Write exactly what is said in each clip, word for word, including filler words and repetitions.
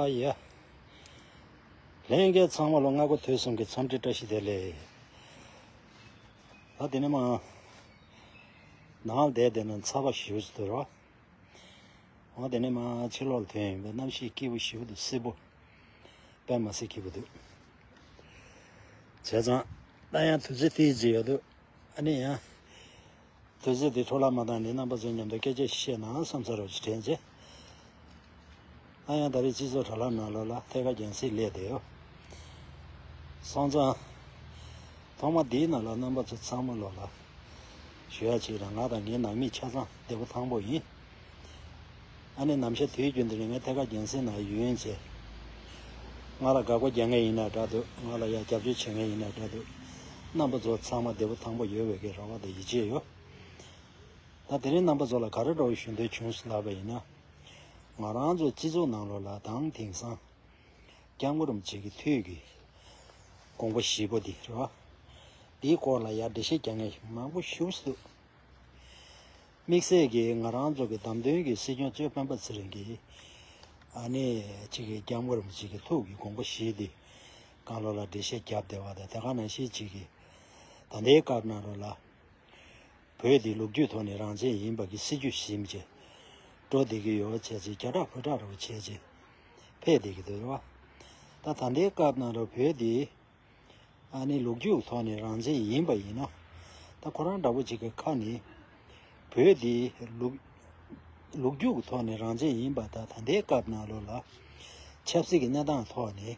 ཨ་ཡ། ལྷན་རྒྱས་ཚང་མ་ལ་སྔ་དགོང་དུས་གསུམ་གྱི་འཚམས་འདྲི་བཀྲ་ཤིས་བདེ་ལེགས། ད་དེ་ནས་མ། ནང་བསྡད་བསྡད་ན་ཚ་བ་ཞེ་པོ་ཅིག་འདུག་རོ། འོ་དེ་ནས་མ་ཕྱི་ལོགས་ལ་ཐོན་ཡིན་པས་གནམ་གཤིས་སྐྱིད་པོ་ཞེ་པོ་འདུག་སྲིད་པོ། དཔེ་མ་སྲིད་སྐྱིད་པོ་འདུག་བྱས་ཙང་ད་ཡང་དུས་ཚོད་ཏིག་ཙམ་ཡོད་འདུག་ཨ་ནི་ཡང་། དུས་ཚོད་འདི་འཕྲོ་བརླག་མ་བཏང་ནས་རྣམ་པ་ཚོ་མཉམ་དུ་སྐད་ཆ་བཤད་ན་བསམ་ས་རོགས་ཀྱི་དྲན་ཆེ། ཨ་ཡང་ད་རེས་སྤྱི་ཚོགས་དྲ་ལམ་ནང་ལོགས་ལ་ཐད་ཀར་རྒྱང་སྲིང་སླེབས་བསྡད་ཡོད། སོང་ཙང་། ཐོག་མ་འདིའི་ནང་ལ་རྣམ་པ་ཚོ་ཚང་མ་ལོགས་ལ་ཞུ་ཡ་ཅིག་དང་ང་དང་ངའི་ནང་མི་ཆ་ཚང་བདེ་པོ་ཐང་པོ་ཡིན། ཨ་ནི་ནམ་ཞག་དུས་རྒྱུན་དུ་ནི་ངས་ཐད་ཀར་རྒྱང་སྲིང་ནང་ཡོད་ཡིན་ཚེ། ང་ལ་དགག་པ་རྒྱག་མཁན་ཡིན་ན་འདྲ་འདུག་ང་ལ་ཡ་རྒྱབ་སྐྱོར་བྱེད་མཁན་ཡིན་ན་འདྲ་འདུག་རྣམ་པ་ཚོ་ཚང་མ་བདེ་པོ་ཐང་པོ་ཡོད་པའི་གི་རེ་བ་དང་ཡིད་ཆེས་ཡོད། ད་དེ་རིང་རྣམ་པ་ཚོ་ལ་ག་རེ་འདྲ་བོ་ཞུ་འདོད་བྱུང་སོང་ལབ་པ་ཡིན་ན། ང་རང་ཚོ་སྤྱི་ཚོགས་ནང་ལོགས་ལ་དང་དེང་སང་། སྐྱབས་མགོན་རིན་པོ་ཆེ་གི་ཐུགས་ཀྱི་དགོངས་པ་བཞི་པོ་འདི་རེད་བ། འདིའི་སྐོར་ལ་ཡར་འགྲེལ་བཤད་རྒྱག་མཁན་ཞིག་མང་པོ་ཞེ་པོ་ཅིག་འདུག་དམིགས་བསལ་གྱིས་ང་རང་ཚོ་གི་བདམས་ཐོན་གྱི་སྲིད་སྐྱོང་གཙོས་སྤེན་པ་ཚེ་རིང་གིས་ཨ་ནི་གཅིག་གི་སྐྱབས་མགོན་རིན་པོ་ཆེ་གི་ཐུགས་ཀྱི་དགོངས་པ་བཞི་འདི་སྒང་ལོགས་ལ་འགྲེལ་བཤད་བརྒྱབ་བསྡད་པ་དང་དེ་ག་ནང་བཞིན་གཅིག་གི་ད་ལྟའི་སྐབས་ནང་ལོགས་ལ་བོད་འདི་ལོ་རྒྱུས་ཐོག་ནས་རང་བཙན་ཡིན་པ་གི་སྲིད་ཇུས་ཟིན་བྱས་འགྲོ་བསྡད་ཀྱི་ཡོད་བྱས་ཚེ་རྒྱ་གྲགས་བོད་གྲགས་རེ་བ་བྱས་ཚེ་ཕེབས་བསྡད་ཀྱི་འདུག་རེད་བ། ད་ད་ལྟའི་སྐབས་ནང་ལོགས་བོད་འདི། ཨ་ནི་ལོ་རྒྱུས་ཐོག་ནས་རང་བཙན་ཡིན་པ་ཡིན་ན། ད་ཁོ་རང་འདྲ་པོ་ཅིག་གི་ཁ་ནས། བོད་འདི་ལོ་ལོ་རྒྱུས་ཐོག་ནས་རང་བཙན་ཡིན་པ་དང་ད་ལྟའི་སྐབས་ནང་ལོགས་ལ། ཆབ་སྲིད་ཀྱི་གནས་སྟངས་ཐོག་ནས།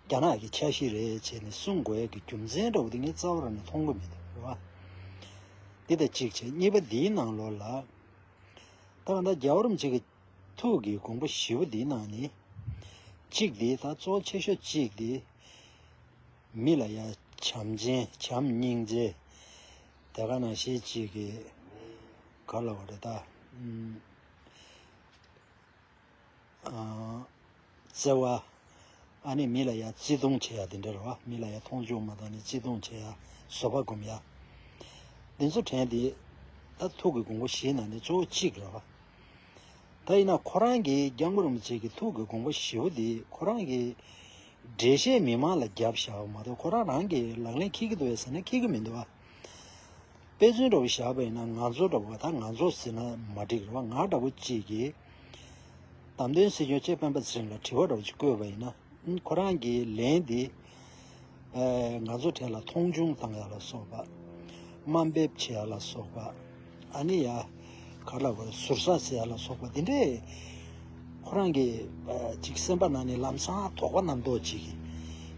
རྒྱ་ནག་གི་ཆ་ཤས་རེད་བྱས་ནས་གསུང་དགོས་ཀྱི་རྒྱུ་མཚན་འདྲ་པོ་དེ་ངས་རྩ་བ་རང་ནས་མཐོང་གི་མི་འདུག་རེད་བ། འདི་དང་གཅིག་བྱས་གཉིས་པ་འདིའི་ནང་ལོགས་ལ། ད་གང་ལྟར་རྒྱལ་བ་རིན་པོ་ཆེ་གི་ཐུགས་ཀྱི་དགོངས་པ་བཞི་པོ་འདིའི་ནང་ནས། གཅིག་འདི་ད་གཙོ་ཆེ་ཤོས་གཅིག་འདི། མི་ལ་ཡ་བྱམས་ཆེན་བྱམས་སྙིང་རྗེ། དེ་ག་ནང་བཞིན་གཅིག་གི་ག་ལ་བ་རེད་ད། ཨ། བརྩེ་བ། ཨ་ནི་མི་ལ་ཡ་བརྩེ་དུང་བྱེད་ཡ་དེ་འདྲ་རེད་བ། མི་ལ་ཡ་མཐོང་ཆུང་མ་བཏང་ནས་བརྩེ་དུང་བྱེད་ཡ། བཟོད་པ་སྒོམ་ཡ། འདི་ཚོ་དྲན་དེ། ད་ཐུགས་ཀྱི་དགོངས་པ་བཞིའི་ནང་ནས་གཙོ་བོ་གཅིག་རེད་བ། ད་ཡིན་ན་ཁོ་རང་གིས་སྐྱབས་མགོན་རིན་པོ་ཆེ་གི་ཐུགས་ཀྱི་དགོངས་པ་བཞི་པོ་དེ་ཁོ་རང་གིས་འགྲེལ་བཤད་མི་མང་ལ་བརྒྱབ་བཞག་པ་མ་གཏོགས་ཁོ་རང་རང་གིས་ལག་ལེན་འཁེལ་གྱི་འདུག་བས་ཟེར་ན་འཁེལ་གྱི་མི་འདུག་བ། དཔེ་མཚོན་འདྲ་བོ་བཞག་པ་ཡིན་ན་ང་ཚོ་འདྲ་བོ་ད་ང་ཚོ་ཟེར་ན་མ་འགྲིག་རེད་བ། ང་འདྲ་བོ་གཅིག་གིས་བདམས་ཐོན་སྲིད་སྐྱོང་གཅིག་སྤེན་པ་ཚེ་རིང་ལ་དྲི་བ་འདྲ་བོ་ཅིག་བཀོད་པ་ཡིན་ན་ཁོ་རང་གིས་ལན་དེ་ཨ་ང་ཚོ་གྲས་ལ་མཐོང་ཆུང་བཏང་ཡ་ལ་སོགས་པ། དམའ་འབེབས་བྱེད་ཡ་ལ་སོགས་པ། ཨ་ནི་ཡ། ག་ལ་བར་ཟུར་ཟ་བྱེད་ཡ་ལ་སོགས་པ་འདི་འདྲས། ཁོ་རང་གི་ཨ་ཅིག་སེམས་པ་ནང་ནས་ལམ་སང་དོགས་པ་རྣམ་རྟོག་ཅིག་གིས།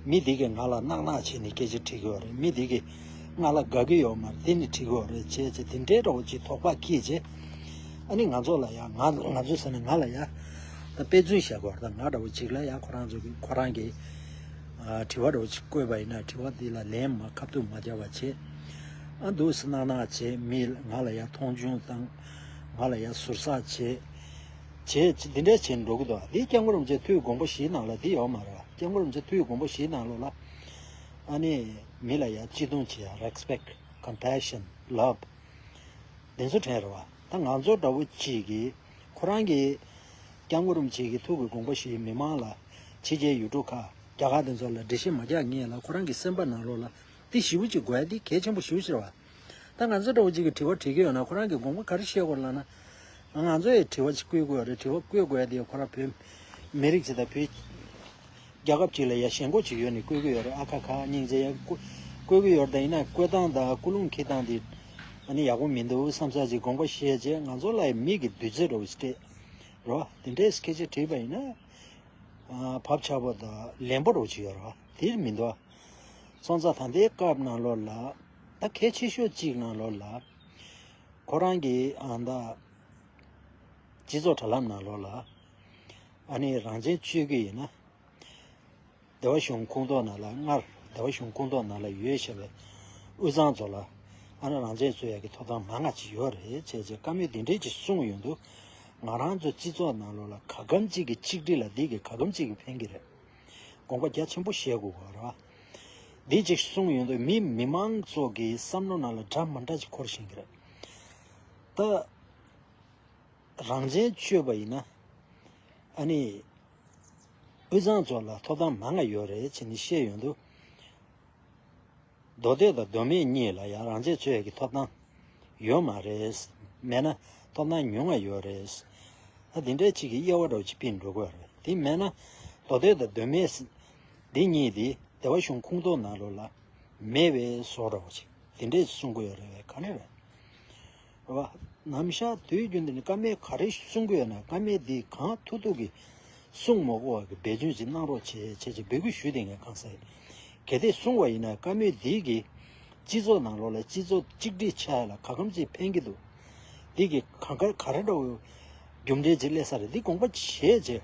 མི་འདི་གིས་ང་ལ་གནག་གནག་བྱས་ནས་སྐད་ཆ་དྲི་གི་ཡོད་རེད། མི་འདི་གིས་ང་ལ་དགའ་གི་ཡོད་མ་རེད། དེ་ནི་དྲི་གི་ཡོད་རེད་བྱས་བྱས་དེ་འདྲས་འདྲ་བོ་ཅིག་དོགས་པ་སྐྱེས་བྱས། ཨ་ནི་ང་ཚོ་ལ་ཡ་ང་ང་ཚོ་ཟེར་ན་ང་ལ་ཡ། ད་དཔེ་མཚོན་བཞག་གི་ཡོད་རེད། ད་ང་འདྲ་བོ་ཅིག་ལ་ཡ་ཁོ་རང་ཚོ་གི་ཁོ་རང་གི་ཨ་དྲི་བ་འདྲ་བོ་ཅིག་བཀོད་པ་ཡིན་ན་དྲི་བ་འདི་ལ་ལན་མ་ཁ་ཐུག་མ་རྒྱབ་པ་བྱས། ཨ་འདུག་སེ་གནག་གནག་བྱས་མི་ང་ལ་ཡ་མཐོང་ཆུང་བཏང་། ང་ལ་ཡ་ཟུར་ཟ་བྱས། བྱས་འདི་འདྲས་བྱས་འགྲོ་གི་འདུག་འདི་སྐྱབས་མགོན་རིན་པོ་ཆེ་ཐུགས་དགོངས་པ་བཞིའི་ནང་ལ་འདི་ཡོད་མ་རེད་བ། སྐྱབས་མགོན་རིན་པོ་ཆེ་ཐུགས་དགོངས་པ་བཞིའི་ནང་ལོགས་ལ། ཨ་ནི་མི་ལ་ཡ་བརྩེ་དུང་བྱེད་ཡ། Respect, compassion, love. འདི་ཚོ་དྲན་རེད་བ། ད་ང་ཚོ་འདྲ་བོ་གཅིག་གིས་ཁོ་རང་གིས་སྐྱབས་མགོན་རིན་པོ་ཆེ་གི་ཐུགས་ཀྱི་དགོངས་པ་བཞི་མི་མང་ལ་ཕྱི་རྒྱལ་ཡུལ་གྲུ་ཁག་རྒྱ་གར་དེ་ཚོ་ལ་འགྲེལ་བཤད་མ་རྒྱག་ངེས་ལ་ཁོ་རང་གི་སེམས་པ་ནང་ལོགས་ལ་འདི་ཞེ་པོ་ཅིག་དགོས་ཡ་འདི་གལ་ཆེན་པོ་ཞེ་པོ་ཅིག་རེད་བ། ད་ང་ཚོ་འདྲ་བོ་གཅིག་གིས་དྲི་བ་དྲི་གི་ཡོད་ན་ཁོ་རང་གིས་དགོངས་པ་ག་རེ་བཞེས་དགོས་ལབ་ན། ང་ཚོ་ཡི་དྲི་བ་ཅིག་བཀོད་དགོས་རེད། དྲི་བ་བཀོད་དགོས་ཡ་དེ་ཁོ་རང་བོད་མི་རིགས་ཅིག་དང་བོད། རྒྱལ་ཁབ་ཅིག་ལ་ཡ་ཞེན་ཁོག་ཅིག་ཡོད་ནས་བཀོད་ཀྱི་ཡོད་རེད། ཨ་ཁ་ཁ་སྙིང་རྗེ་ཡ་བཀོད་བཀོད་ཀྱི་ཡོད་རེད། ད་ཡིན་ན་བཀོད་སྟངས་དང་ཀུན་སློང་འཁྱེར་སྟངས་དེ་ཨ་ནི་ཡག་པོ་མི་འདུག་བསམ་ས་ཅིག་དགོངས་པ་བཞེས་རྗེས་ང་ཚོ་ལ་ཡ་མི་གི་བདུད་རྩི་འདྲ་བོ་ཞིག་སྤྲད་རོ། དེ་འདྲའི་སྐད་ཆ་དྲིས་པ་ཡིན་ན་ཨ་བབ་ཆགས་པོ་དང་ལན་པོ་འདྲ་བོ་ཅིག་ཡོད་རེད་བ། དེ་མི་འདུག་ཨ། སོང་ཙང་ད་ལྟའི་སྐབས་ནང་ལོགས་ལ་ད་གལ་ཆེ་ཤོས་གཅིག་ནང་ལོགས་ལ་ཁོ་རང་གི་ཨ་ད་སྤྱི་ཚོགས་དྲ་ལམ་ནང་ལོགས་ལ་ཨ་ནི་རང་བཙན་རྩོད་ཀྱི་ཡིན་ན། སྡེ་བ་གཞུང་ཁོངས་གཏོགས་ནང་ལ་སྔར་སྡེ་བ་གཞུང་ཁོངས་གཏོགས་ནང་ལ་ཡོད་བཞག་པའི་དབུས་གཙང་ཚོ་ལ་ཨ་ནི་རང་བཙན་རྩོད་ཡག་གི་ཐོབ་ཐང་མང་ང་ཅིག་ཡོད་རེད་བྱས་བྱས་བཀའ་མོལ་འདི་འདྲས་ཅིག་གསུངས་ཡོང་དུས་ང་རང་ཚོ་སྤྱི་ཚོགས་ནང་ལོགས་ལ་ག་གམ་གཅིག་གི་གཅིག་སྒྲིལ་ལ་འདི་གི་ག་གམ་གཅིག་གི་ཕན་གྱི་རེད། དགོངས་པ་རྒྱ་ཆེན་པོ་བཞེས་དགོས་པ་རེད་བ། འདི་ཅིག་གསུངས་ཡོང་དུས་མི་མི་མང་ཚོ་གི་བསམ་བློ་ནང་ལ་འདྲ་མི་འདྲ་ཅིག་འཁོར་བཞིན་གྱི་རེད། ད། རང་བཙན་རྩོད་པ་ཡིན་ན། ཨ་ནི། དབུས་གཙང་ཚོ་ལ་ཐོབ་ཐང་མང་ང་ཡོད་རེད་ཅེས་ནི་བཤད་ཡོང་དུས། མདོ་སྟོད་དང་མདོ་སྨད་གཉིས་ལ་ཡང་རང་བཙན་རྩོད་ཡག་གི་ཐོབ་ཐང་ཡོད་མ་རེད། མེད་ན་ཐོབ་ཐང་ཉུང་ང་ཡོད་རེད། ད་དེ་འདྲའི་ཅིག་གི་དབྱེ་བ་འདྲ་བོ་ཅིག་ཕྱེ་འགྲོ་དགོས་རེད། དེ་མེད་ན་མདོ་སྟོད་དང་མདོ་སྨད་འདི་གཉིས་དེ་སྡེ་པ་གཞུང་ཁོངས་གཏོགས་ནང་ལོགས་ལ་མེད་པའི་བཟོ་འདྲ་བོ་ཅིག་དེ་འདྲས་གསུང་གི་ཡོད་རེད་པས། ག་ནས་རེད། རེད་བ། ནམ་ཞག་དུས་རྒྱུན་དུ་ནི་བཀའ་མོལ་ག་རེ་གསུང་གི་ཡོད་ན་བཀའ་མོལ་འདི་གང་ཐུབ་ཐུབ་ཀྱིས་གསུང་མ་དགོས་པ་གི་འབད་བརྩོན་ཅིག་གནང་རོགས་བྱེད་བྱེད་ཅེས་འབོད་སྐུལ་ཞུས་ཏེ་ངས་གང་ཟེར། གལ་ཏེ་གསུང་བ་ཡིན་ན་བཀའ་མོལ་འདི་གིས་སྤྱི་ཚོགས་ནང་ལོགས་ལ་སྤྱི་ཚོགས་གཅིག་སྒྲིལ་ཆགས་ཡ་ལ་ག་གམ་ཅིག་ཕན་གྱི་འདུག་འདི་གིས་གང་ག་ག་རེ་འདྲ་བོ་རྒྱུ་འབྲས་ཅིག་སླེབས་ས་རེད། འདི་དགོངས་པ་བཞེས་བྱས་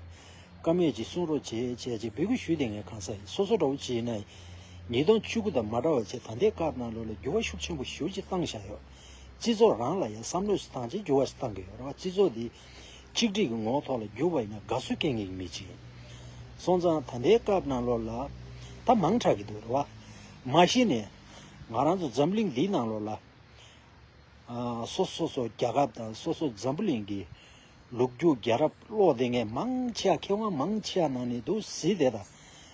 བཀའ་མོལ་ཅིག་གསུང་རོགས་བྱེད་བྱས་ཅེས་འབོད་སྐུལ་ཞུས་ཏེ་ངས་གང་ཟེར། སོ་སོ་འདྲ་བོ་ཅིག་ཡིན་ན་ཉིས་སྟོང་བཅུ་དགུ་དང་མ་འདྲ་བ་བྱས་ད་ལྟའི་སྐབས་ནང་ལོགས་ལ་འགྱུར་བ་ཤུགས་ཆེན་པོ་ཞེ་པོ་ཅིག་བཏང་བཞག་ཡོད། སྤྱི་ཚོགས་རང་ལ་ཡང་བསམ་བློ་ཞིག་བཏང་བྱས་འགྱུར་བ་ཞིག་བཏང་གི་ཡོད་རེད་བ། སྤྱི་ཚོགས་འདི་གཅིག་སྒྲིལ་གྱི་ངོ་བོ་ཐོག་ལ་འགྱུར་བ་ཡིན་ན་དགའ་བསུ་སྐྱེ་ངེས་ཀྱི་མི་གཅིག་ཡིན། སོང་ཙང་ད་ལྟའི་སྐབས་ནང་ལོགས་ལ་ད་མང་དྲགས་ཀྱི་འདུག་རེད་བ། མ་གཞི་ནས་ང་རང་ཚོ་འཛམ་གླིང་འདིའི་ནང་ལོགས་ལ་ཨ་སོ་སོ་སོ་རྒྱལ་ཁབ་དང་སོ་སོ་འཛམ་བུ་གླིང་གི་ལུག་རྒྱུ་རྒྱལ་རབས་ཀློག་བསྡད་མཁན་མང་ཆེ་བ་མཁས་དབང་མང་ཆེ་བ་ནང་ནས་འདུག་ཟེར་བསྡད་དང་།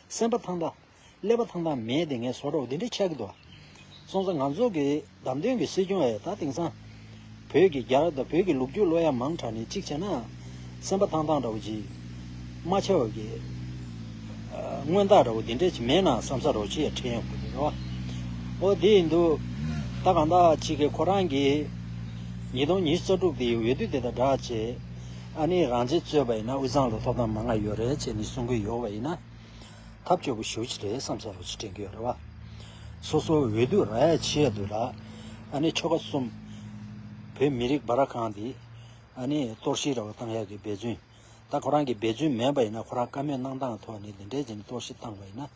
སེམས་པ་ཐང་ཐང་། ཀླད་པ་ཐང་ཐང་མེད་དེ་ངས་བཟོ་འདྲ་བོ་འདི་འདྲ་ཆགས་ཀྱི་འདུག་སོང་ཙང་ང་ཚོ་གི་བདམས་ཐོན་གྱི་སྲིད་སྐྱོང་ཡ་ད་དེང་སང་བོད་ཀྱི་རྒྱལ་རབས་དང་བོད་ཀྱི་ལོ་རྒྱུས་ཀློག་ཡ་མང་དྲགས་ནས་གཅིག་བྱས་ན་སེམས་པ་ཐང་ཐང་འདྲ་བོ་ཅིག་མ་ཆགས་པ་གི་ཨ་མངོན་རྟགས་འདྲ་བོ་འདི་འདྲ་ཅིག་མེད་ན་བསམ་ས་འདྲ་བོ་ཅིག་ཡ་དྲན་ཡོང་གི་འདུག་རེད་བ། ཨོ་དེ་ཡིན་དུས་ད་གང་ལྟར་ཅིག་གི་ཁོ་རང་གི་ཉིས་སྟོང་ཉི་ཤུ་རྩ་དྲུག་དེའི་འོས་བསྡུ་དེ་དང་སྦྲགས་བྱས་ཨ་ནི་རང་བཙན་རྩོད་པ་ཡིན་ན་དབུས་གཙང་ལ་ཐོབ་ཐང་མང་ང་ཡོད་རེད་ཅེས་ནི་གསུང་གི་ཡོད་པ་ཡིན་ན། ཐབས་སྐྱོ་པོ་ཞེ་པོ་ཅིག་རེད་བསམ་ས་རོ་ཅིག་དྲན་གྱི་ཡོད་རེད་བ། སོ་སོ་འོས་བསྡུ་རག་ཡ་ཆེད་དུ་ལ་ཨ་ནི་ཆོལ་ཁ་གསུམ་བོད་མི་རིགས་སྦ་ར་ཁང་འདི་ཨ་ནི་གཏོར་བཤིག་ར་བ་བཏང་ཡ་གི་འབད་བརྩོན། ད་ཁོ་རང་གི་འབད་བརྩོན་མེད་པ་ཡིན་ན་ཁོ་རང་བཀའ་མོལ་གནང་སྟངས་ཐོག་ནས་འདི་འདྲའི་བྱས་ནས་གཏོར་བཤིག་བཏང་བ་ཡིན་ན་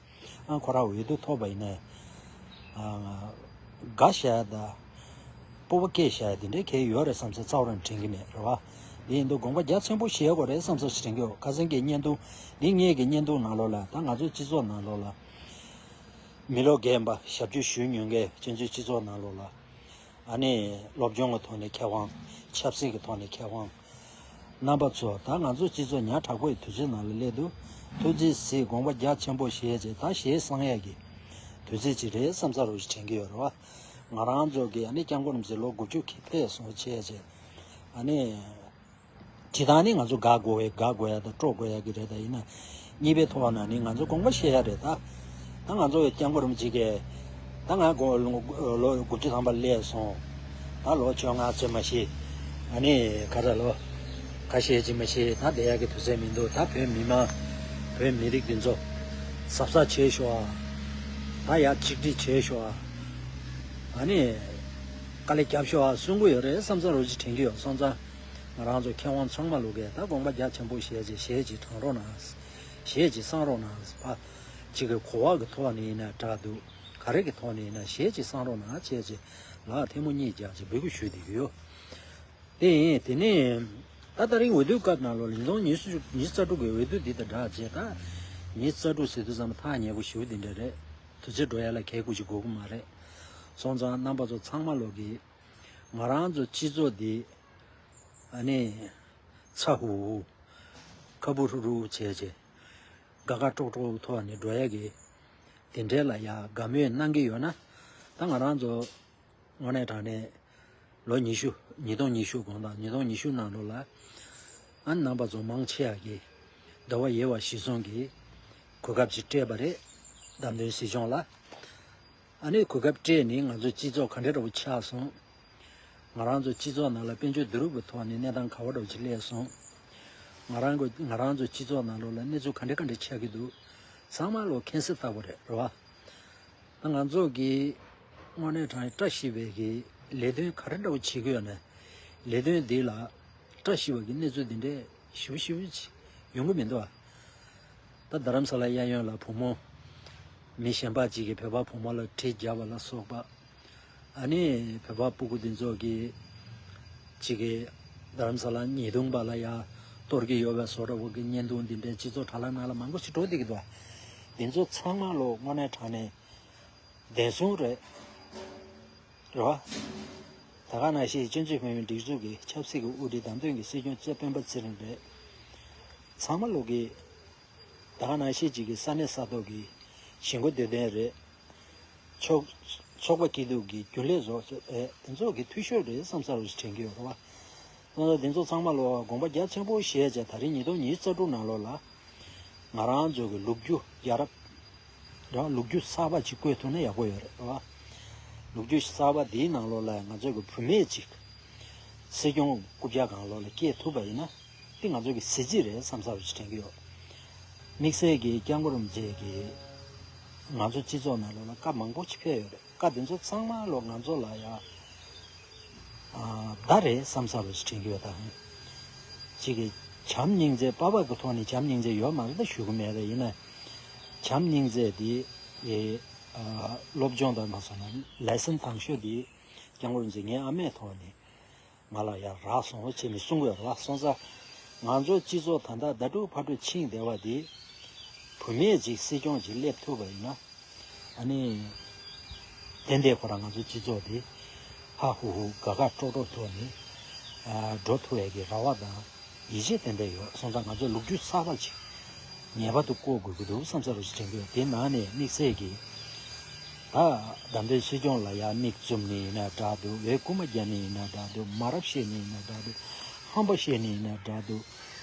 ཨ་ཁོ་རང་འོས་བསྡུ་ཐོབ་པ་ཡིན་ན་ཨ་དགའ་བཞག་ཡ་ད། སྤོབས་པ་སྐྱེ་བཞག་ཡ་དེ་འདྲའི་གལ་ཡོད་རེད་བསམ་ཚེ་རྩ་བ་རང་དྲན་གྱི་མེད་རེད་བ། དེ་ཡིན་དུས་དགོངས་པ་རྒྱ་ཆེན་པོ་བཞེས་དགོས་རེད་བསམ་ཚེ་དྲན་གྱི་ཡོད། ཁ་སང་གི་བརྙན་ཐུང་འདི་ངེད་ཀྱི་བརྙན་ཐུང་ནང་ལོགས་ལ་ད་ང་ཚོའི་སྤྱི་ཚོགས་ནང་ལོགས་ལ་མི་ལོ་རྒན་པ་ཞབས་ཕྱི་ཞུ་མྱོང་མཁན་བཙན་བྱོལ་སྤྱི་ཚོགས་ནང་ལོགས་ལ་ཨ་ནི་སློབ་སྦྱོང་གི་ཐོག་ནས་མཁས་དབང་ཆབ་སྲིད་ཀྱི་ཐོག་ནས་མཁས་དབང་རྣམ་པ་ཚོ་ད་ང་ཚོའི་སྤྱི་ཚོགས་ཉག་ཕྲ་པོ་ཡི་དུས་ཚོད་ནང་ལ་སླེབས་འདུག་ཐུགས་རྗེ་གཟིགས་དགོངས་པ་རྒྱ་ཆེན་པོ་བཞེས་བྱས་ད་གཞས་བསང་ཡས་ཀྱི་དུས་ཚོད་ཅིག་རེད་བསམ་ཚ་རུ་ཞིག་དྲན་གྱི་ཡོད་རེད་བ། ང་རང་ཚོ་གི་ཨ་ནི་སྐྱབས་མགོན་རིན་པོ་ཆེ་ལོ་དགུ་བཅུ་ཁྱོན་ཕེབས་སོང་བྱས་བྱས་ཨ་ནི་ཇི་ལྟར་ནི་ང་ཚོ་དགའ་དགོས་ཡ་དགའ་དགོས་ཡ་དང་སྤྲོ་དགོས་ཡ་གི་རེད། ད་ཡིན་ན་གཉིས་པའི་ཐོག་ན་ནི་ང་ཚོ་དགོངས་པ་བཞེས་ཡ་རེད། ད་ད་ང་ཚོ་སྐྱབས་མགོན་རིན་པོ་ཆེ་གིས་ད་ང་དགོངས་ལོ་དགུ་བཅུ་ཐམ་པ་སླེབས་སོང་། ད་ལོ་བཅོ་ལྔ་ཙམ་མ་ཤི། ཨ་ནི་ག་རེ་ལོ་ཁ་ཤས་ཅིག་མ་ཤི། ད་བསྡད་ཡག་གི་དུས་ཚོད་མི་འདུག་ད་བོད་མི་མང་བོད་མི་རིགས་འདི་ཚོ་གཟབ་གཟབ་བྱེད་ཤོག་ཨ། ད་ཡར་ཆིག་སྒྲིལ་བྱེད་ཤོག་ཨ། ཨ་ནི་དཀའ་ལས་རྒྱབ་ཤོག་ཨ་གསུང་གི་ཡོད་རེད་བསམ་ཚ་རུ་ཅིག་དྲན་གྱི་ཡོད། སོང་ཙང་ང་རང་ཚོ་མཁས་དབང་ཚང་མ་ལོག་གིས་ད་དགོངས་པ་རྒྱ་ཆེན་པོ་བཞེས་བྱས་གཞས་ཅིག་བཏང་རོགས་གནང་། གཞས་ཅིག་བསང་རོགས་གནང་། ཕ་ཅིག་གི་གོ་བ་གི་ཐོག་ནས་ཡིན་ན་དྲག་འདུག་ག་རེ་གི་ཐོག་ནས་ཡིན་ན་གཞས་ཅིག་བསང་རོགས་གནང་བྱས་བྱས་ལ་ཐལ་མོ་གཉིས་རྒྱག་བྱས་འབོད་སྐུལ་ཞུས་བསྡད་ཀྱི་ཡོད། དེ་ཡིན། དེ་ནས་ད་ད་རིང་འོས་བསྡུའི་སྐབས་ནང་ལོགས་ལ་ཉིས་སྟོང་ཉི་ཤུ་ཉི་ཤུ་རྩ་དྲུག་གི་འོས་བསྡུ་འདི་དང་སྦྲགས་བྱས་ད་ཉི་ཤུ་རྩ་དྲུག་ཟེར་དུས་ཙམ་ཐག་ཉེ་པོ་ཞེ་པོ་འདི་འདྲ་རེད། དུས་ཚོད་འགྲོ་ཡ་ལ་གལ་དགོས་ཅིག་དགོས་ཀྱི་མ་རེད། སོང་ཙང་རྣམ་པ་ཚོ་ཚང་མ་ལོག་གིས་ང་རང་ཚོ་སྤྱི་ཚོགས་འདི་ཨ་ནི་ཚ་ཧུ་ཧུ་ཁ་བུ་ཧྲུ་ཧྲུ་བྱས་བྱས་དགའ་དགའ་སྤྲོ་སྤྲོ་ཐོག་ནས་འགྲོ་ཡ་གི་དེ་འདྲའི་ལ་ཡ་དགའ་མོས་གནང་གི་ཡོད་ན་ད་ང་རང་ཚོ་དངོས་གནས་དྲང་གནས་ལོ་ཉི་ཤུ་ཉིས་སྟོང་ཉི་ཤུ་དགོང་དག་ཉིས་སྟོང་ཉི་ཤུ་ནང་ལོགས་ལ་ཨ་རྣམ་པ་ཚོ་མང་ཆེ་བ་གིས་ཟླ་བ་ཡོལ་བ་གཞིར་བཟུང་གིས་གོ་སྐབས་ཅིག་སྤྲད་པ་རེད། བདམས་ཐོན་སྲིད་སྐྱོང་ལ། ཨ་ནི་གོ་སྐབས་སྤྲད་ནས་ང་ཚོ་སྤྱི་ཚོགས་ག་འདྲ་འདྲ་པོ་ཆགས་སོང་། ང་རང་ཚོ་སྤྱི་ཚོགས་ནང་ལ་དཔལ་འབྱོར་བསྡུ་རུབ་ཀྱི་ཐོག་ནས་གནས་སྟངས་ག་བ་འདྲ་པོ་ཅིག་སླེབས་སོང་། ང་རང་གི་ང་རང་ཚོ་སྤྱི་ཚོགས་ནང་ལོགས་ལ་གནས་ཚུལ་ག་འདྲ་ག་འདྲ་ཆགས་ཀྱི་འདུག་ཚང་མ་ལོ་མཁྱེན་གསལ་ལྟ་བུ་རེད་རེད་བ། ད་ང་ཚོ་གི་དངོས་གནས་དྲང་བཀྲ་ཤིས་པའི་གི་ལས་དོན་ག་རེ་འདྲ་པོ་བྱེད་ཀྱི་ཡོད་ན། ལས་དོན་འདི་ལ་བཀྲ་ཤིས་པ་གི་གནས་ཚུལ་འདི་འདྲས་ཞིབ་ཞིབ་ཅིག་ཡོང་གི་མི་འདུག་ཨ། ད་རྡ་རམ་ས་ལ་གཡས་གཡོན་ལ་བུ་མོ་མི་གཞན་པ་ཅིག་གིས་བོད་པ་བུ་མོ་ལ་གྲི་བརྒྱབ་པ་ལ་སོགས་པ། ཨ་ནི་བོད་པ་སྤུ་གུ་འདི་ཚོ་གི་ཅིག་གི་རྡ་རམ་ས་ལ་ཉེས་རྡུང་པ་ལ་ཡ་གཏོར་གྱི་ཡོད་པའི་བཟོ་འདྲ་བོ་གི་བརྙན་ཐུང་འདི་འདྲའི་སྤྱི་ཚོགས་དྲ་ལམ་ནང་ལ་མང་པོ་ཞིག་འགྲོ་བསྡད་ཀྱི་འདུག་ཨ། འདི་ཚོ་ཚང་མ་ལོ་དངོས་གནས་དྲང་གནས་བདེན་གསུང་རེད། རེད་བ། ད་ག་ནང་བཞིན་སྤྱི་འཐུས་བོད་མིའི་སྒྲིག་འཛུགས་ཀྱི་ཆབ་སྲིད་ཀྱི་དབུ་ཁྲིད་བདམས་ཐོན་གྱི་སྲིད་སྐྱོང་གཙོས་སྤེན་པ་ཚེ་རིང་རེད། ཚང་མ་ལོག་གིས་ ད་ག་ནང་བཞིན་ཅིག་གི་ས་གནས་ས་ཐོག་གི་གཞིས་འགོ་སྡེ་ཚན་རེད། ཚོགས་ཚོགས་པ་སྐྱིད་སྡུག་གི་རྒྱུན་ལས་བཟོ་ཚོ་ཨེ་དེ་ཚོ་གི་འཐུས་ཤོར་རེད་བསམ་ས་རུ་དྲན་གྱི་ཡོད་རེད་བ། སོང་ཙང་དེ་ཚོ་ཚང་མ་ལོ་དགོངས་པ་རྒྱ་ཆེན་པོ་བཞེས་བྱས་ད་རིང་ཉིས་སྟོང་ཉི་ཤུ་རྩ་དྲུག་ནང་ལོགས་ལ་ང་རང་ཚོ་གི་ལོ་རྒྱུས་ཡ་རབས་རང་ལོ་རྒྱུས་གསར་པ་ཅིག་བཀོད་ཐུབ་ན་ཡག་པོ་ཡོད་རེད་བ། ལོ་རྒྱུས་གསར་པ་དེའི་ནང་ལོགས་ལ་ང་ཚོ་གི་བུད་མེད་ཅིག་སྲིད་སྐྱོང་རྐུབ་བཀྱག་སྒང་ལོགས་ལ་སྐྱེས་ཐུབ་པ་ཡིན་ན་དེ་ང་ཚོ་གི་གཟི་བརྗིད་རེད་བསམ་ས་རུ་དྲན་གྱི་ཡོད། དམིགས་བསལ་གྱི་སྐྱབས་མགོན་རིན་པོ་ཆེ་གིས་ང་ཚོ་སྤྱི་ཚོགས་ནང་ལོགས་ལ་བཀའ་མང་པོ་ཅིག་ཕེབས་ཡོད་རེད། བཀའ་དེ་ཚོ་ཚང་མ་ལོ་ང་ཚོ་ལ་ཡ་ཨ་བརྡ་རེད་བསམ་ས་རུ་དྲན་གྱི་ཡོད་ད། གཅིག་གི་བྱམས་སྙིང་རྗེ་པ་ཕ་གི་ཐོག་ནས་བྱམས་སྙིང་རྗེ་ཡོད་མ་རེད་ད་ཞུ་གི་མེད་རེད། ཡིན་ན་བྱམས་སྙིང་རྗེ་དེ་ཨེ་ཨ་སློབ་སྦྱོང་དང་མ་སོང་ན་ལེ་སན་དང་ཤོས་དེ་སྐྱབས་མགོན་རིན་པོ་ཆེ་ངའི་ཨ་མའི་ཐོག་ནས་ང་ལ་ཡ་རག་སོང་བྱས་ནས་གསུང་གི་ཡོད་རེད་བ། སོང་ཙང་ང་ཚོ་སྤྱི་ཚོགས་ད་ལྟ་ཟླ་དྲུག་ཕ་དྲུག་ཕྱིན་བསྡད་པ་དེ་བུད་མེད་ཅིག་སྲིད་སྐྱོང་ཅིག་སླེབས་ཐུབ་པ་ཡིན་ན། ཨ་ནི། ཏན་ཏན་ཁོ་རང་ང་ཚོའི་སྤྱི་ཚོགས་འདི་ཧ་ཧུ་ཧུ་དགའ་དགའ་སྤྲོ་སྤྲོ་ཐོག་ནས་ཨ་འགྲོ་ཐུབ་ཡས་ཀྱི་རེ་བ་དང་ཡིད་ཆེས་ཏན་ཏན་ཡོད། སོང་ཙང་ང་ཚོས་ལོ་རྒྱུས་གསར་པ་ཅིག་ངེས་པར་དུ་བཀོད་དགོས་ཀྱི་འདུག་བསམ་ས་རུ་ཞིག་དྲན་གྱི་ཡོད། དེ་ནང་ནས་དམིགས་བསལ་གྱིས་ད་བདམས་ཐོན་སྲིད་སྐྱོང་ལ་ཡང་མིག་བཙུམ་ནས་ཡིན་ན་འདྲ་འདུག་འོས་སྐུལ་མ་རྒྱག་ནས་ཡིན་ན་འདྲ་འདུག་མ་རབས་བཤད་ནས་ཡིན་ན་འདྲ་འདུག་ཧམ་པ་བཤད་ནས་ཡིན་ན་འདྲ་འདུག་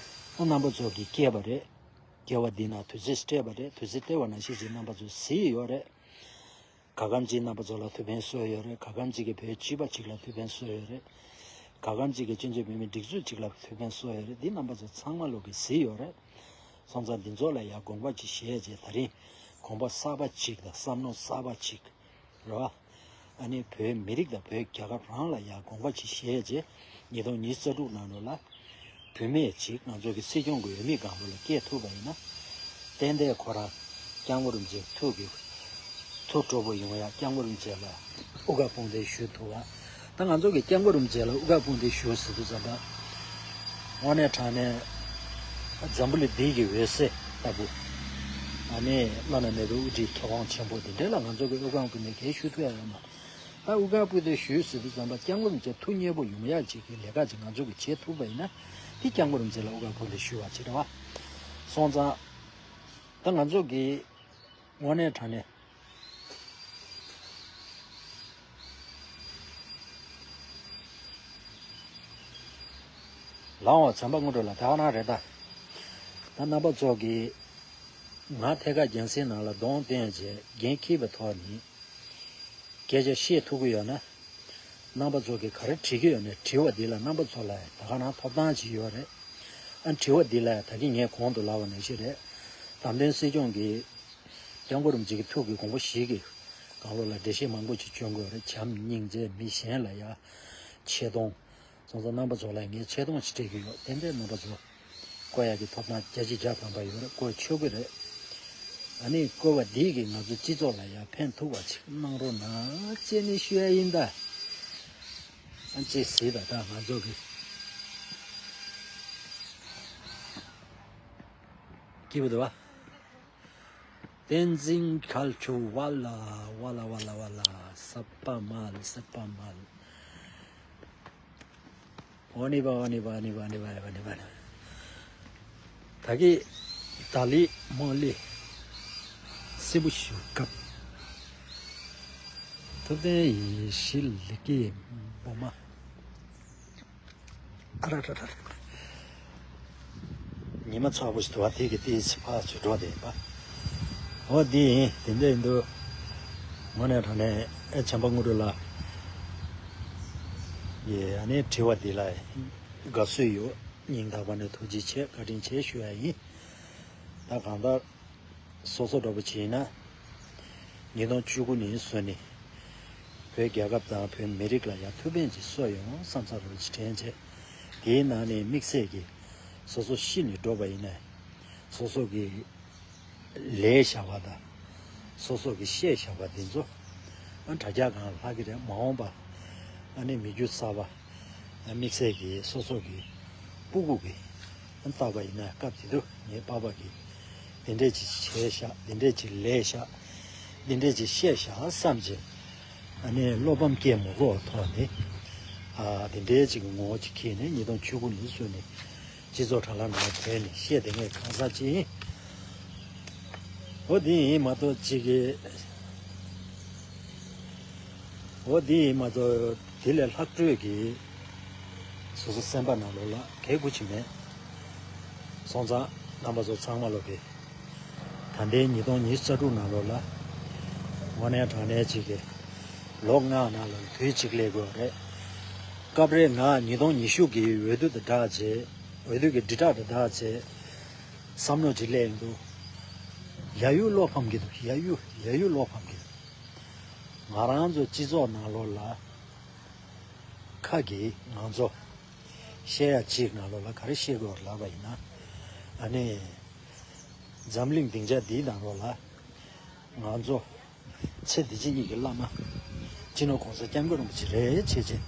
ཨ་རྣམ་པ་ཚོ་གིས་སྐྱེས་པ་རེད། སྐྱེ་བ་འདི་ན་དུས་ཚོད་སྤྲད་པ་རེད། དུས་ཚོད་སྤྲད་པ་ནང་བཞིན་གྱི་རྣམ་པ་ཚོ་གཟིགས་ཡོད་རེད། ག་གམ་གྱི་རྣམ་པ་ཚོ་ལ་ཐུགས་ཕན་གསོས་ཡོད་རེད། ག་གམ་གྱི་གི་བོད་སྤྱི་པ་ཅིག་ལ་ཐུགས་ཕན་གསོས་ཡོད་རེད། ག་གམ་གྱི་གི་སྤྱི་ཚོགས་མི་མི་སྒྲིག་འཛུགས་ཅིག་ལ་ཐུགས་ཕན་གསོས་ཡོད་རེད། འདི་རྣམ་པ་ཚོ་ཚང་མ་ལོག་གི་གཟིགས་ཡོད་རེད། སོང་ཙང་འདི་ཚོ་ལ་ཡང་དགོངས་པ་ཅིག་བཞེས་རྗེས་ད་རིང་དགོངས་པ་གསར་པ་ཅིག་དང་བསམ་མནོ་གསར་པ་ཅིག་རེད་བ། ཨ་ནི་བོད་མི་རིགས་དང་བོད་རྒྱལ་ཁབ་རང་ལ་ཡང་དགོངས་པ་ཅིག་བཞེས་རྗེས་ཉིས་སྟོང་ཉི་ཤུ་རྩ་དྲུག་ནང་ལོགས་ལ་བུད་མེད་ཅིག་ང་ཚོ་གི་སྲིད་སྐྱོང་གི་འོས་མི་སྒང་ལོགས་ལ་སྐྱེས་ཐུབ་པ་ཡིན་ན། ཏན་ཏན་ཁོ་རང་སྐྱབས་མགོན་རིན་པོ་ཆེ་ཐུགས་ཀྱི་ཐུགས་སྤྲོ་པོ་ཡོང་ཡ། སྐྱབས་མགོན་རིན་པོ་ཆེ་ལ་དབུ་ཁ་དཔུང་འདེགས་ཞུ་ཐུབ་པ། ད་ང་ཚོ་གི་སྐྱབས་མགོན་རིན་པོ་ཆེ་ལ་དབུ་ཁ་དཔུང་འདེགས་ཞུ་ཟེར་དུས་ཙམ་པ། དངོས་གནས་དྲང་གནས་འཛམ་བུ་གླིང་འདི་གི་འོད་ཟེར་ལྟ་བུ། ཨ་ནི་བླ་ན་མེད་པའི་དབུ་ཁྲིད་མཁས་དབང་ཆེན་པོ་འདི་འདྲ་ལ་ང་ཚོ་གི་དབུ་ཁ་དཔུང་འདེགས་གལ་ཞུ་ཐུབ་ཡ་ཡོད་མ། ད་དབུ་ཁ་དཔུང་འདེགས་ཞུས་ཟེར་དུས་ཙམ་པ་སྐྱབས་མགོན་རིན་པོ་ཆེ་ཐུགས་མཉེས་པོ་ཡོང་ཡག་ཅིག་གི་ལས་ཀ་ཅིག་ང་ཚོ་གིས་བྱེད་ཐུབ་པ་ཡིན་ན་དེ་སྐྱབས་མགོན་རིན་པོ་ཆེ་ལ་དབུ་ཁ་དཔུང་འདེགས་ཞུ་བ་ཅིག་རེད་བ། སོང་ཙང་ད་ང་ཚོ་གིས་དངོས་གནས་དྲང་གནས་ལའང་བྱམས་པ་དངོས་གྲུབ་ལགས་དེ་ག་རང་རེད་ད། ད་རྣམ་པ་ཚོ་གིས་ང་ཐད་ཀར་རྒྱལ་སྲིད་ནང་ལ་གདོང་བསྟན་བྱས་འགན་འཁྱེར་བའི་ཐོག་ནས། སྐད་ཆ་བཤད་ཐུབ་ཀྱི་ཡོད་ན། རྣམ་པ་ཚོ་གིས་ག་རེ་དྲི་གི་ཡོད་ན་དྲི་བ་འདི་ལ་རྣམ་པ་ཚོ་ལ་ད་ག་རང་ཐོབ་ཐང་ཅིག་ཡོད་རེད། ཨ་དྲི་བ་འདི་ལ་ད་གིན་ངས་གོང་དུ་ལབ་པ་ནང་བཞིན་རེད། བདམས་ཐོན་སྲིད་སྐྱོང་གིས་སྐྱབས་མགོན་རིན་པོ་ཆེ་གི་ཐུགས་ཀྱི་དགོངས་པ་བཞེས་ཀྱི་སྒང་ལོགས་ལ་འགྲེལ་བཤད་མང་པོ་ཅིག་བསྐྱོན་དགོས་རེད། བྱམས་སྙིང་རྗེ་མི་གཞན་ལ་ཡ་ཆེ་མཐོང་། སོང་ཙང་རྣམ་པ་ཚོ་ལ་ངས་ཆེ་མཐོང་ཅིག་སྤྲད་ཀྱི་ཡོད། དེ་འདྲའི་རྣམ་པ་ཚོ་བསྐོ་ཡག་གི་ཐོབ་ཐང་བརྒྱ་ཆ་བརྒྱ་ཐམ་པ་ཡོད་རེད། བསྐོ་ཆོག་གི་རེད། ཨ་ནི་བསྐོ་བ་འདིས་ཀྱིས་ང་ཚོ་སྤྱི་ཚོགས་ལ་ཡང་ཕན་ཐོགས་པ་ཅིག་གནང་རོགས་གནང་ཅེས་ནི་ཞུ་ཡ་ཡིན་ད། ཨ་ཅེས་ཟེར་ད་ད་ང་ཚོ་གི་སྐྱིད་པོ་འདུག་བ། བསྟན་འཛིན་མཁར་ཆུ་ཝ་ལ་ཝ་ལ་ཝ་ལ་ཝ་ལ་ས་པ་མ་ལ་ས་པ་མ་ལ། ཨོ་ནི་བ་ཨོ་ནི་བ་ཨོ་ནི་བ་ཨོ་ནི་བ་ཨོ་ནི་བ་ཨོ་ནི་བ། ད་གི་ད་ལི་མོ་ལི་སྲིན་པོ་ཞུ་སྐབས་ཐུབ་བསྟན་ཡེ་ཤེས་ལི་ཀི་འབུ་མ། ཨ་ར་ར་ར་ར། ཉི་མ་ཚ་པོ་ཞིག་འདུག་བ། དེ་གི་ཏི་སི་ཕ་ཚུ་འགྲོ་བསྡད་པ། འོ་འདི་ཡིན། དེ་འདྲ་ཡིན་དུས་དངོས་གནས་དྲང་གནས་ཨེ་བྱམས་པ་དངོས་གྲུབ་ལགས། ཡེ་ཨ་ནི་དྲི་བ་འདི་ལ་དགའ་བསུ་ཡོད། སྙིང་ཐག་པ་ནས་ཐུགས་རྗེ་ཆེ་བཀའ་དྲིན་ཆེ་ཞུ་ཡ་ཡིན། ད་གང་ལྟར་སོ་སོ་འདྲ་པོ་བྱས་ན་ཉིས་སྟོང་བཅུ་དགུ་ནས་བཟུང་ནས་བོད་རྒྱལ་ཁབ་དང་བོད་མི་རིགས་ལ་ཡང་ཐུགས་ཕན་ཅིག་གསོས་ཡོང་བསམ་ས་རུ་ཅིག་དྲན་བྱས། དེའི་ནང་ནས་དམིགས་བསལ་གྱིས་སོ་སོ་ཤི་ནས་འགྲོ་བ་ཡིན་ན་སོ་སོ་གི་ལས་བྱ་བ་དང་སོ་སོ་གི་བཤད་བྱ་བ་འདི་ཚོ་ཨ་དྲ་རྒྱ་སྒང་ལྷག་གི་རེད། མ་འོངས་པ་ཨ་ནི་མི་རྒྱུ་གསར་པ་ཨ་དམིགས་བསལ་གྱིས་སོ་སོ་གི་སྤུ་གུ་གི་ཨ་བལྟས་པ་ཡིན་ན་སྐབས་དེ་དུས་ངའི་པ་ཕ་གིས་འདི་འདྲས་ཅིག་བྱས་ཤག་འདི་འདྲས་ཅིག་ལས་ཤག་འདི་འདྲས་ཅིག་བཤད་ཤག་བསམ་བྱས། ཨ་ནི་བློ་ཕམ་སྐྱེས་མ་དགོས་པའི་ཐོག་ནས་ཨ་དེ་འདྲའི་ཅིག་གི་ངོ་བོ་ཅིག་འཁྱེར་ནས་ཉིས་སྟོང་བཅུ་དགུ་ནས་བཟུང་ནས་སྤྱི་ཚོགས་དྲ་ལམ་ནང་བྲོས་ནས་བཤད་བསྡད་མཁན་གང་ཟག་ཅིག་ཡིན། འོ་འདི་ཡིན་མ་གཏོགས་གཅིག་གི། འོ་འདི་ཡིན་མ་གཏོགས་དེ་ལས་ལྷག་སྤྲོས་ཀྱི་སོ་སོ་སེམས་པ་ནང་ལོགས་ལ་གལ་དགུ་ཅིག་མེད། སོང་ཙང་རྣམ་པ་ཚོ་ཚང་མ་ལོག་གི། ད་ལྟའི་ཉིས་སྟོང་ཉི་ཤུ་རྩ་དྲུག་ནང་ལོགས་ལ་དངོས་གནས་དྲང་གནས་གཅིག་གི་ལོ་ལྔ་ནང་ལ་དུས་གཅིག་སླེབས་དགོས་རེད། སྐབས་རེ་ང་ཉིས་སྟོང་ཉི་ཤུ་གི་འོས་བསྡུ་དང་སྦྲགས་བྱས། འོས་བསྡུ་གི་དྲིལ་བསྒྲགས་དང་སྦྲགས་བྱས། བསམ་བློ་ཅིག་སླེབས་ཡོང་དུས། ཡ་ཡུ་བློ་ཕམ་གྱི་འདུག་ཡ་ཡུ་ཡ་ཡུ་བློ་ཕམ་གྱི་འདུག་ང་རང་ཚོ་སྤྱི་ཚོགས་ནང་ལོགས་ལ་ཁ་གིས་ང་ཚོ་བཤད་ཡ་གཅིག་ནང་ལོགས་ལ་ག་རེ་བཤད་དགོས་ལབ་པ་ཡིན་ན། ཨ་ནི་འཛམ་གླིང་སྡིངས་ཆ་འདིའི་ནང་ལོགས་ལ་ང་ཚོ་ཚེ་འདི་ཕྱི་གཉིས་ཀྱི་བླ་མ་སྤྱི་ནོར་༸གོང་ས་༸སྐྱབས་མགོན་རིན་པོ་ཆེ་རེད་བྱས་བྱས།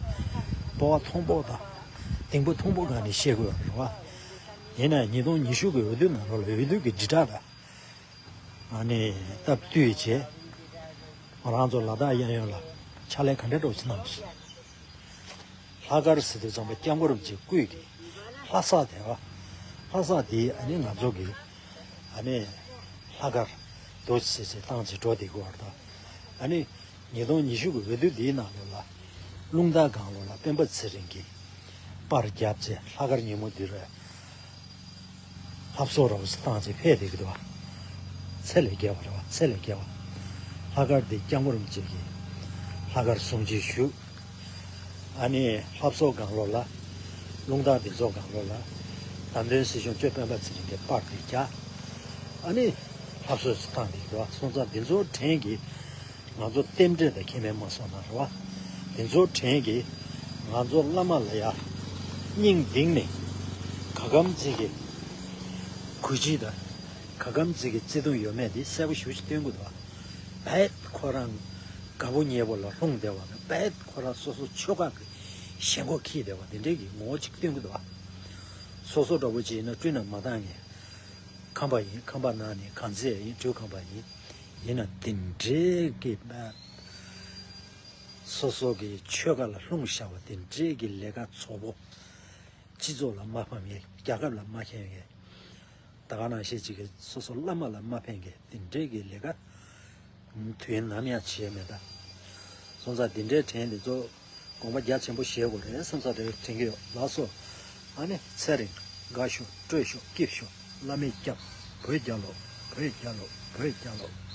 སྤོབས་པ་མཐོན་པོ་དང་གདེང་པོ་མཐོན་པོ་སྒང་ནས་བཤད་དགོས་རེད་བ། ཡིན་ན་ཉིས་སྟོང་ཉི་ཤུ་གི་འོས་བསྡུ་ནང་ལོགས་ལ་འོས་བསྡུ་གི་དྲིལ་བསྒྲགས་དང་། ཨ་ནི་སྟབས་བསྟུན་བྱས། ང་རང་ཚོ་ལ་དྭགས་གཡས་གཡོན་ལ་ཕྱག་ལས་ག་འདྲ་འགྲོ་ཕྱི་གནང་སོང་། ལྷག་དཀར་ཟེར་དུས་ཙམ་པ་༸སྐྱབས་མགོན་རིན་པོ་ཆེའི་སྐུ་ཡི་ལྷ་ས་དེ་བ། ལྷ་ས་དེ་ཨ་ནི་ང་ཚོ་གི་ཨ་ནི་ལྷག་དཀར་རྡོ་རྗེ་ཟེར་བྱས་བཏང་བྱས་འགྲོ་བསྡད་ཀྱི་ཡོད་རེད་ད། ཨ་ནི་ཉིས་སྟོང་ཉི་ཤུ་གི་འོས་བསྡུ་འདིའི་ནང་ལོགས་ལ་རླུང་རྟ་སྒང་ལོགས་ལ་སྤེན་པ་ཚེ་རིང་གིས་པར་བརྒྱབ་བྱས་ལྷག་དཀར་ཉིན་མོ་འདི་རུ་ལྷ་བཟོ་རོགས་སུ་བཏང་བྱས་ཕེབས་བསྡད་ཀྱི་འདུག་བ། ཚད་ལས་བརྒལ་བ་རེད་བ། ཚད་ལས་བརྒལ་བ། ལྷག་དཀར་འདི་༸སྐྱབས་མགོན་རིན་པོ་ཆེ་གིས་ལྷག་དཀར་གསུང་ཆོས་ཞུས། ཨ་ནི་ལྷ་བཟོ་སྒང་ལོགས་ལ། རླུང་རྟ་འདི་ཚོ་སྒང་ལོགས་ལ། བདམས་ཐོན་སྲིད་སྐྱོང་གཙོས་སྤེན་པ་ཚེ་རིང་གིས་པར་དེ་བརྒྱབ། ཨ་ནི་ལྷ་བཟོ་སུ་བཏང་འདི་འདུག་བ། སོང་ཙང་འདི་ཚོ་དྲན་གི། ང་ཚོ་རྟེན་འབྲེལ་དང་ཁེ་ཕན་མ་སོང་ན་རེད་བ། འདི་ཚོ་དྲན་གི། ང་ཚོ་བླ་མ་ལ་ཡ་སྙིང་གཏིང་ནས་ག་གམ་ཚིག་གི་གུས་བརྩི་དང་། ག་གམ་ཚིག་གི་བརྩེ་དུང་ཡོད་མེད་དེ་གསལ་པོ་ཞེ་པོ་ཅིག་སྟོན་གི་འདུག་བ། རྦད་ཁོ་རང་དགའ་པོ་ཉེ་པོ་ལ་ལྷུང་བསྡད་པ་དང་རྦད་ཁོ་རང་སོ་སོ་ཆོལ་ཁ་གི་ཞེན་ཁོག་འཁྱེར་བསྡད་པ་དེ་འདྲའི་གི་ངོ་བོ་ཅིག་སྟོན་གི་འདུག་བ། སོ་སོ་འདྲ་པོ་ཅིག་ཡིན་ན་སྤྲུལ་ན་མ་བཏང་ངས། ཁམས་པ་ཡིན། ཁམས་པ་ནང་ནས་གངས་རྩེ་ཡིན། འབྲུག་ཁམས་པ་ཡིན། ཡིན་ན་དེ་འདྲའི་གི་སོ་སོ་གི་ཆོལ་ཁ་ལ་ལྷུང་བཞག་པ་དེ་འདྲའི་གི་ལས་ཀ་ཚོགས་པོ། སྤྱི་ཚོགས་ལ་མ་ཕན་མཁན། རྒྱལ་ཁབ་ལ་མ་ཕན་མཁན། ད་ག་ནང་བཞིན་ཅིག་གི་སོ་སོ་བླ་མ་ལ་མ་ཕན་མཁན་དེ་འདྲའི་གི་ལས་ཀ་དུས་ཡུན་ནམ་ཡང་བྱས་མེད་ད། སོང་ཙང་དེ་འདྲའི་དྲན་དེ་ཚོ་དགོངས་པ་རྒྱ་ཆེན་པོ་བཞེས་དགོས་རེད་བསམ་ས་རེ་དྲན་གི་ཡོད། ལགས་སོ། ཨ་ནི་ཚེ་རིང་དགའ་ཤོག་སྤྲོ་ཤོག་སྐྱིད་ཤོག་བླ་མས་སྐྱབས། བོད་རྒྱལ་ལོ། བོད་རྒྱལ་ལོ། བོད་རྒྱལ་ལོ།